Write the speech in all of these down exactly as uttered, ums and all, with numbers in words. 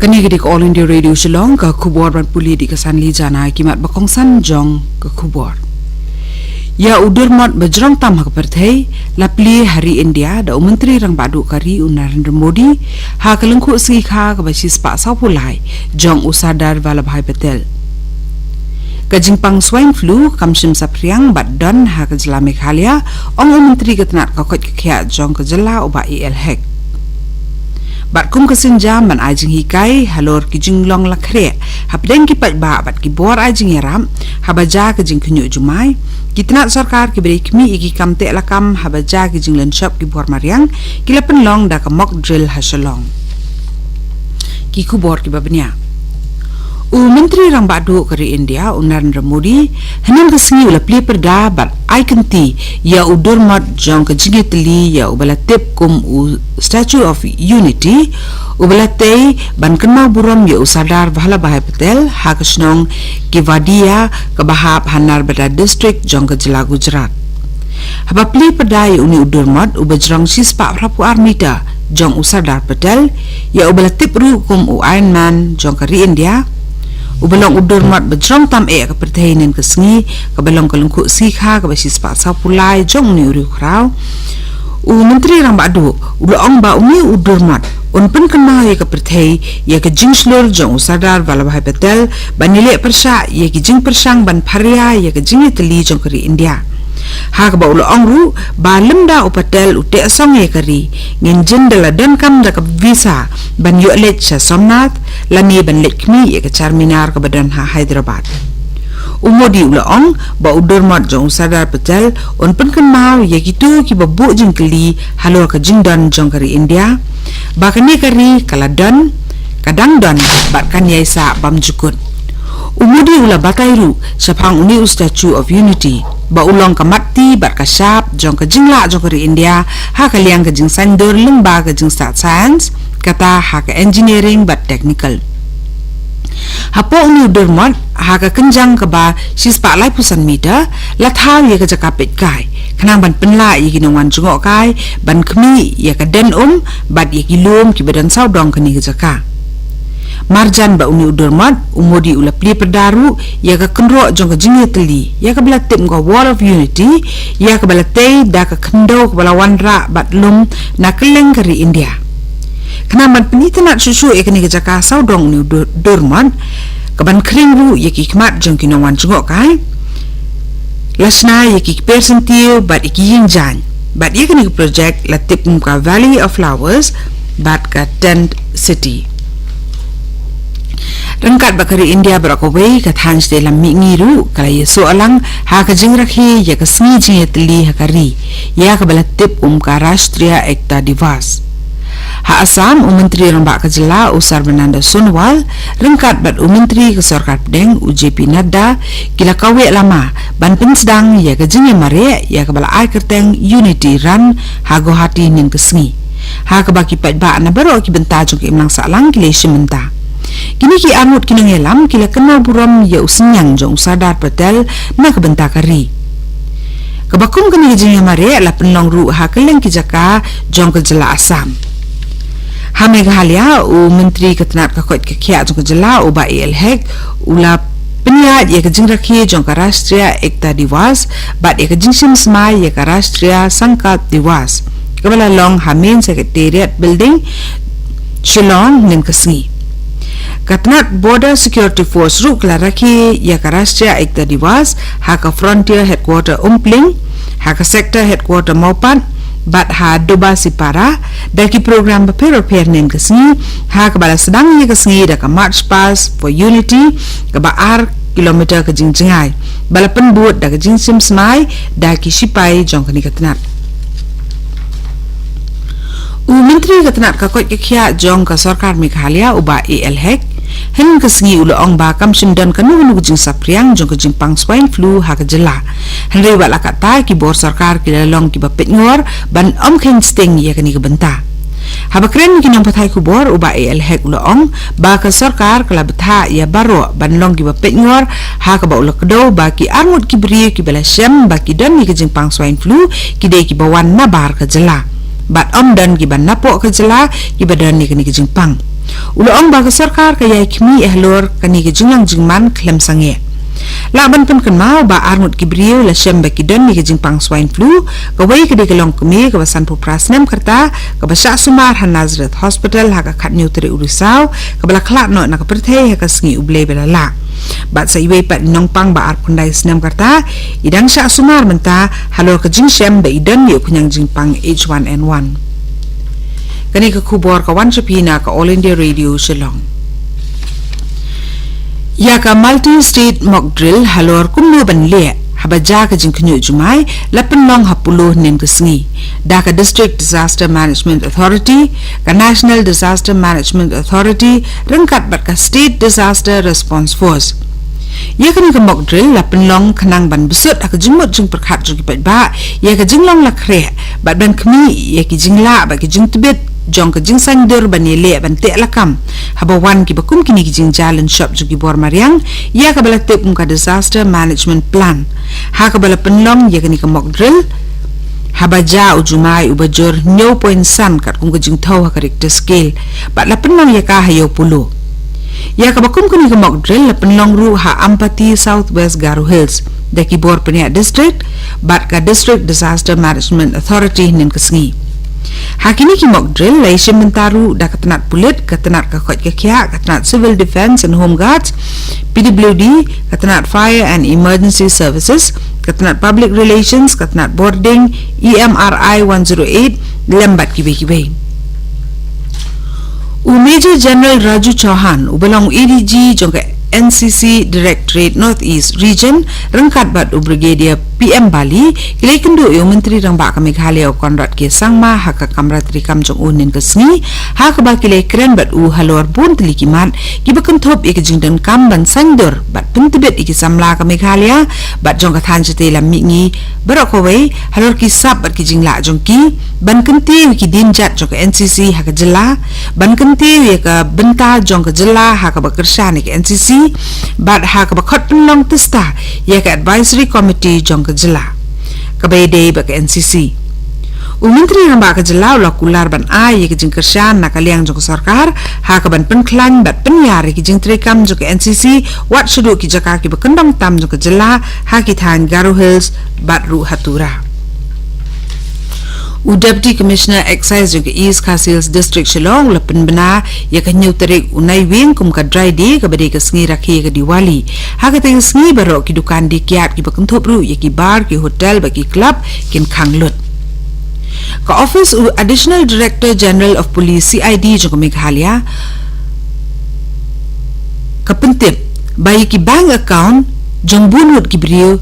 Kane ka dei ka All India Radio Shillong, ka khubor ban pule da ka Sanli Jana. Ki mat ba kongsan jong ka khubor. Ïa u durmot ba jrong tam ha ka pyrthei la plie ha ri India da u Myntri Rangbah Duh ka ri u Narendra Modi ha ka lyngkhuh sngi kha kaba shispah sawphew lai jong u Sardar Vallabhbhai Patel. Ka jingpang swine flu kam shym saphriang bad don ha ka jylla Meghalaya, ong u Myntri ka tnat ka koit ka khiah jong ka jylla u Bah A L Hek. Bad kum ka sienjam ban ai jinghikai halor ki jinglong lakhreh hapdeng ki paidbah bad ki bor ai jingïarap haba jia ka jingkhynñiuh jumai, ki tnat sorkar kiba dei khmih ïa ki kam teh lakam haba jia ki jinglen shop ki bor mariang, ki la pynlong da ka mock drill ha Shillong. Ki khubor kiba bniah. U Myntri Rangbah Duh ka ri India u Narendra Modi hynnin ka sngi u la plie pyrda bad ai kynti ïa u durmot jong ka jingïatylli ïa uba la tip kum u Statue of Unity, uba la tei ban kynmaw burom ïa u Sardar Vallabhbhai Patel ha ka shnong Kevadia kaba hap ha Narbada District jong ka jylla Gujarat. Haba plie pyrda ïa une u durmot uba jrong shispah phra phew ar meter jong u Sardar Patel, ïa uba la tip ruh kum u Iron Man jong ka ri India, uba long u durmot ba jrong tam eh ha ka pyrthei, hynnin ka sngi kaba long ka lyngkhuh sngi kha kaba shispah sawphew lai jong une u riewkhraw, u Myntri Rangbah Duh u la ong ba une u durmot un pynkynmaw ïa ka pyrthei ïa ka jingshlur jong u Sardar Vallabhbhai Patel ban ïaleh pyrshah ïa ki jingpyrshang ban pharia ïa ka jingïatylli jong ka ri India. Ha kaba u la ong ruh ba lymda u Patel u teh song ïa ka ri, ngin jin da la donkam da ka visa ban ïoh leit sha Somnath lane ban leit khmih ïa ka Charminar kaba don ha Hyderabad. U Modi u la ong ba u durmot jong u Sardar Patel un pynkynmaw ïa kito kiba buh jingkylli halor ka jingdon jong ka ri India ba kane ka ri ka la don, ka dang don bad kan ïai sah bymjukut. U Modi u la batai ruh shaphang une u Statue of Unity ba u long ka matti bad ka shap jong ka jinglah jong ka ri India ha ka liang ka jingsaiñdur lyngba ka jingstad science, kata ha ka engineering bad technical. Hapoh une u durmot ha ka kynjang kaba shispah laiphew san meter la thaw ïa ka jaka peitkai khnang ban pynlah ïa ki nongwan jngohkai ban khmih ïa ka den um bad ïa ki lum kiba don sawdong kane ka jaka. Marjan bad une u durmot, u Modi u la plie pyrda ruh ïa ka kynroh jong ka jingïatylli ïa kaba la tip kum ka Wall of Unity, ïa kaba la tei da ka khyndew kaba la wanrah bad lum na kylleng ka ri India. Khnang ban pynitynnad shuh shuh ïa kane ka jaka sawdong une u dur-, durmot, kaban khring ruh ïa ki khmat jong ki nongwan jngohkai, la shna ïa ki kper syntiew bad ïa ki ïing jaiñ. Bad ïa kane ka project la tip kum ka Valley of Flowers bad ka Tent City. Ryngkat bad ka ri India baroh kawei, ka thaiñ shatei lam mihngi ruh ka la ïasoh lang ha ka jingrakhe ïa ka sngi jingïatylli ha ka ri, ïa kaba la tip kum ka Rashtriya Ekta Diwas. Ha Assam, u Myntri Rangbah ka jylla u Sarbananda Sonowal ryngkat bad u Myntri ka Sorkar Pdeng u J P Nadda ki la kaweh lama ban pynsdang ïa ka jingïamareh ïa kaba la ai kyrteng Unity Run ha Guwahati hynnin ka sngi, ha kaba ki paidbah na baroh ki bynta jong ka imlang sahlang ki la ïashim bynta. Kine ki arngut ki nongïalam ki la kynmaw burom ïa u synñiang jong u Sardar Patel na ka bynta ka ri. Kaba kum kane ka jingïamareh la pynlong ruh ha kylleng ki jaka jong ka jylla Assam. Ha Meghalaya, u Myntri ka tnat ka koit ka khiah jong ka jylla u Bah A L Hek u la pynïaid ïa ka jingrakhe jong ka Rashtriya Ekta Diwas bad ïa ka jingshim smai ïa ka Rashtriya Sankalp Diwas, kaba la long ha Main Secretariat Building, Shillong, hynnin ka sngi. Ka tnat Border Security Force ruh ka la rakhe ïa ka Rashtriya Ekta Diwas ha ka Frontier Headquarter Umpling, ha ka Sector Headquarter Mawpat bad ha Dubasipara da ki program bapher bapher hynnin ka sngi, ha kaba la sdang ïa ka sngi da ka March Past for Unity kaba ar kilometer ka jingjngai, ba la pynbud da ka jingshim smai da ki shipai jong kane ka tnat. U Myntri ka tnat ka koit ka khiah jong ka Sorkar Meghalaya u Bah A L Hek hynnin ka sngi u la ong ba kam shym don kano kano ka jingsaphriang jong ka jingpang swine flu ha ka jylla. Hynrei wat la katta, ki bor sorkar ki la long kiba peitngor ban ym kheiñ sting ïa kane ka bynta. Haba kren ïa ki nongpathai khubor, u Bah A L Hek u la ong ba ka sorkar ka la bthah ïa baroh ban long kiba peitngor, ha kaba u la kdew ba ki arngut ki briew kiba la shem ba ki don ïa ka jingpang swine flu ki dei kiba wan nabar ka jylla bad ym don kiba napoh ka jylla kiba don ïa kane ka jingpang. U la ong ba ka sorkar ka ïai khmih halor kane ka jinglong jingman khlem sangeh. Lah ban pynkynmaw ba arngut ki briew la shem ba ki don ïa ka jingpang swine flu, kawei ka dei ka longkmie kaba sanphew phra snem ka rta, kaba shah sumar ha Nazareth Hospital ha ka khathynñiew tarik u Risaw, kaba la khlad noh na ka pyrthei ha ka sngi U Blei ba la lah. Bad sa iwei pat i nongpang ba arphew khyndai snem ka rta, i dang shah sumar mynta halor ka jingshem ba i don ïa u khñiang jingpang H one N one. Kane ka khubor ka wan sha phi na ka All India Radio Shillong. Ïa ka multi-state mock drill halor kumno ban leh haba jia ka jingkhynñiuh jumai la pynlong ha Polo hynnin ka sngi da ka District Disaster Management Authority, ka National Disaster Management Authority ryngkat bad ka State Disaster Response Force. Ïa kane ka mock drill la pynlong khnang ban bsut ha ka jingmut jingpyrkhat jong ki paidbah ïa ka jinglong la khreh bad ban khmih ïa ki jinglah bad ki jingtbit jong ka jingsaiñdur ban ïaleh ban teh lakam haba wan kiba kum kine ki jingjia lynshop jong ki bor mariang, ïa kaba la tip kum ka Disaster Management Plan, ha kaba la pynlong ïa kane ka mock drill haba jia u jumai uba jur hynñiew point san katkum ka jingthew ha ka Richter scale, bad la pynlong ïa ka ha Ïew Polo. Ïa kaba kum kane ka mock drill la pynlong ruh ha Ampati, South West Garo Hills, da ki bor pynïaid district bad ka District Disaster Management Authority hynnin ka sngi. Ha kine ki mock drill la ïashim bynta ruh da ka tnat pulit, ka tnat ka koit ka khiah, ka tnat Civil Defence and Home Guards, P W D, ka tnat Fire and Emergency Services, ka tnat Public Relations, ka tnat Bording, E M R I one zero eight, lem bad kiwei kiwei. U Major General Raju Chauhan, uba long A D G jong ka N C C Directorate North East Region, ryngkat bad u Brigadier P M Bali, ki la ïakynduh ïa u Myntri Rangbah ka Meghalaya u Conrad K Sangma ha ka kamra treikam jong u hynnin ka sngi, ha kaba ki la ïakren bad u halor bun tylli ki mat kiba kynthup ïa ka jingdonkam ban saiñdur bad pyntbit ïa ki samla ka Meghalaya bad jong ka thaiñ shatei lam mihngi baroh kawei halor ki sap bad ki jinglah jong ki, ban kyntiew ïa ki dienjat jong ka N C C ha ka jylla, ban kyntiew ïa ka bynta jong ka jylla ha kaba kyrshan ïa ka N C C, bad ha kaba khot pynlong tista ïa ka Advisory Committee jong ka jylla kaba ïadei bad ka N C C. U Myntri Rangbah ka jylla u la kular ban ai ïa ka jingkyrshan na ka liang jong ka sorkar ha kaban pynkhlaiñ bad pynïar ïa ki jingtreikam jong ka N C C wat shaduh ki jaka kiba kyndong tam jong ka jylla, ha ki thaiñ Garo Hills bad ruh ha Tura. U Deputy Commissioner Excise jong ka East Khasi Hills District Shillong u la pynbna ïa ka hynñiew tarik u Naiwieng kum ka Dry Day kaba dei ka sngi rakhe ïa ka Diwali. Ha katei ka sngi baroh ki dukan die kiad kiba kynthup ruh ïa ki bar, ki hotel bad ki club kin khang lut. Ka office u Additional Director General of Police, C I D, jong ka Meghalaya ka pyntip ba ïa ki bank account jong bun ngut ki briew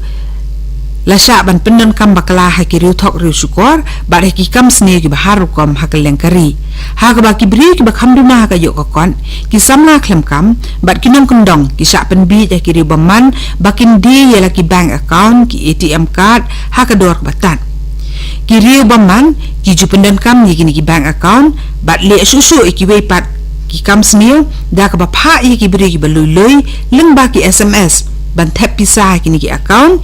la shah ban pyndonkam bakla ha ki riew thok riew shukor bad ha ki kam sniew kiba har rukom ha kylleng ka ri. Ha kaba ki briew kiba kham duna ha ka ïoh ka kot, ki samla khlem kam bad ki nongkyndong ki shah pynbiej ha ki riew bymman ba kin die ïa la ki bank account, ki A T M card ha ka dor kaba tad. Ki riew bymman ki ju pyndonkam ïa kine ki bank account bad leh shuh shuh ïa kiwei pat ki kam sniew da kaba phah ïa ki briew kiba lui lui lyngba ki S M S ban thep pisa ha kine ki account,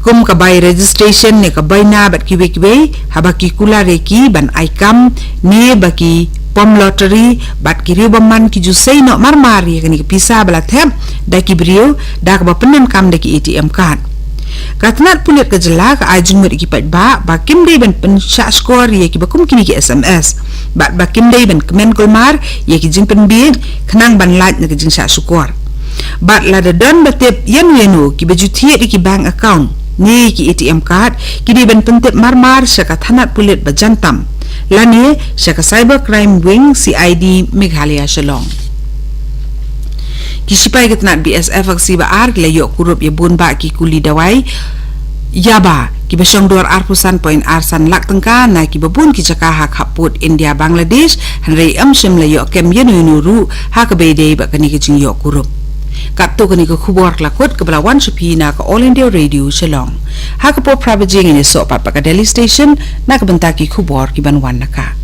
kum ka bai registration ne ka bai na bad kiwei kiwei, haba ki kular ïa ki ban ai kam ne ba ki pom lottery, bad ki riew bymman ki ju sei noh mar mar ïa kine ki pisa ba la thep da ki briew da kaba pyndonkam da ki A T M card. Ka tnat pulit ka jylla ka ai jingmut ïa ki paidbah ba kim dei ban pynshah shkor ïa kiba kum kine ki S M S bad ba kim dei ban kmen kulmar ïa ki jingpynbiej khnang ban lait na ka jingshah shkor. Bad lada don ba tip ïano ïano kiba ju thied ïa ki bank account ne ïa ki A T M card, ki dei ban pyntip mar mar sha ka tnat pulit ba jan tam lane sha ka Cyber Crime Wing, C I D, Meghalaya Shillong. Ki shipai ka tnat B S F ha ka sngi ba ar ki la ïoh kurup ïa bun bah ki kuli dawai yaba kiba shong dor arphew san point ar san lak tyngka na kiba bun ki jaka ha khappud India Bangladesh, hynrei ym shym la ïoh kem ïano ïano ruh ha kaba ïadei bad kane ka jingïoh kurup. Katto kane ka khubor ka la kut kaba la wan sha phi na ka All India Radio Shillong. Ha ka por phra baje ngin ïasoh pat bad ka Delhi Station na ka bynta ki khubor kiban wan na ka.